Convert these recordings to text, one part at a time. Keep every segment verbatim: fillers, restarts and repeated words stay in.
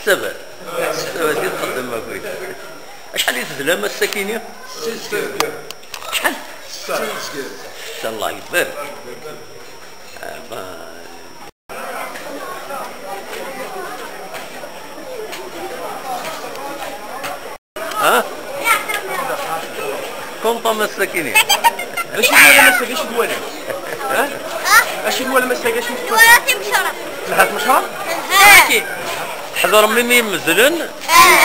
Sabat. Sabat i txeddem akkit. Acḥal i tedlam ass-akini? Acḥal? Ssetta. Ssetta, Allah ibarek. Ah, ba- Ha? Konta-m ass-akini. D acu i twalam ass-agi, acu i twalam? Ha? Acu i twalam ass-agi, acu i twalam? Twalam timecra. Telha tmecra? Telha. Tḥeḍrem imi mezzlen?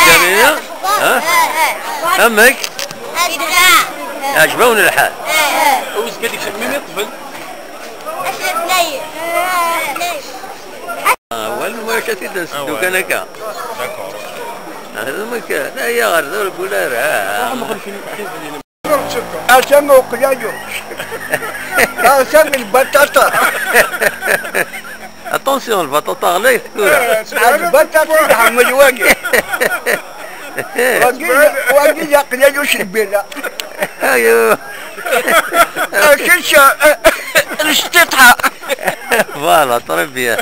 Ǧamiya? Ha? Amek? Yeɛjeb-awen lḥal? Awezg ad ikcem imi ṭṭfen. Acu d-tnayen? Ah, wal ma acu ad t-id-nseddu kan akka. D'accord. Ah, d amek, la, ya ɣer da ur gul ara. Atan uqyayu. Atan lbaṭaṭa. Attention, lbaṭaṭa ɣlayet tura. Ah, lbaṭaṭa i iḥemmel wagi. Wagi, wagi d aqyayu s lbira. Ayo. Ah, kečč, ah, lestiṭḥa. Voilà, très bien.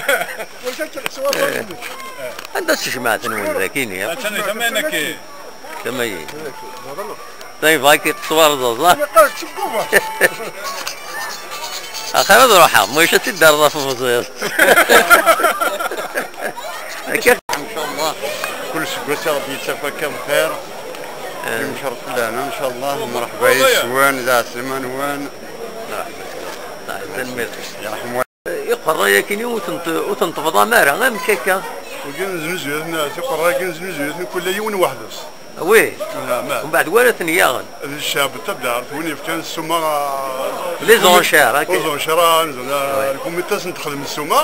Anda tejmaɛt-nwen dagi-nni? Attan tama-inek. Tama-yi. Tayba-k tettwarẓeẓ, ha? Axir ad ruḥeɣ, ma yecca ad tt-id-terreḍ ɣef umeẓẓiẓ. Akka. Ncallah, kul aseggas Ṛebbi yettaf akka bxir. Imceṛ fell-aneɣ, ncallah, mṛeḥba yes-wen, d ɛeslama-nwen. Tanemmirt. Iqerra-yakini ur ten-, ur ten-tebḍam ara, amek akka? Wigi neznuzu-ten, tiqerra-agi neznuzu-ten kul yiwen weḥd-s. Oui. Mbeɛd wara ten-yaɣen. D ccɛeb n taddart, win yefkan ssuma. Les enchères, ok. Les enchères, ah, nzan, ah, le comité s-nexdem ssuma.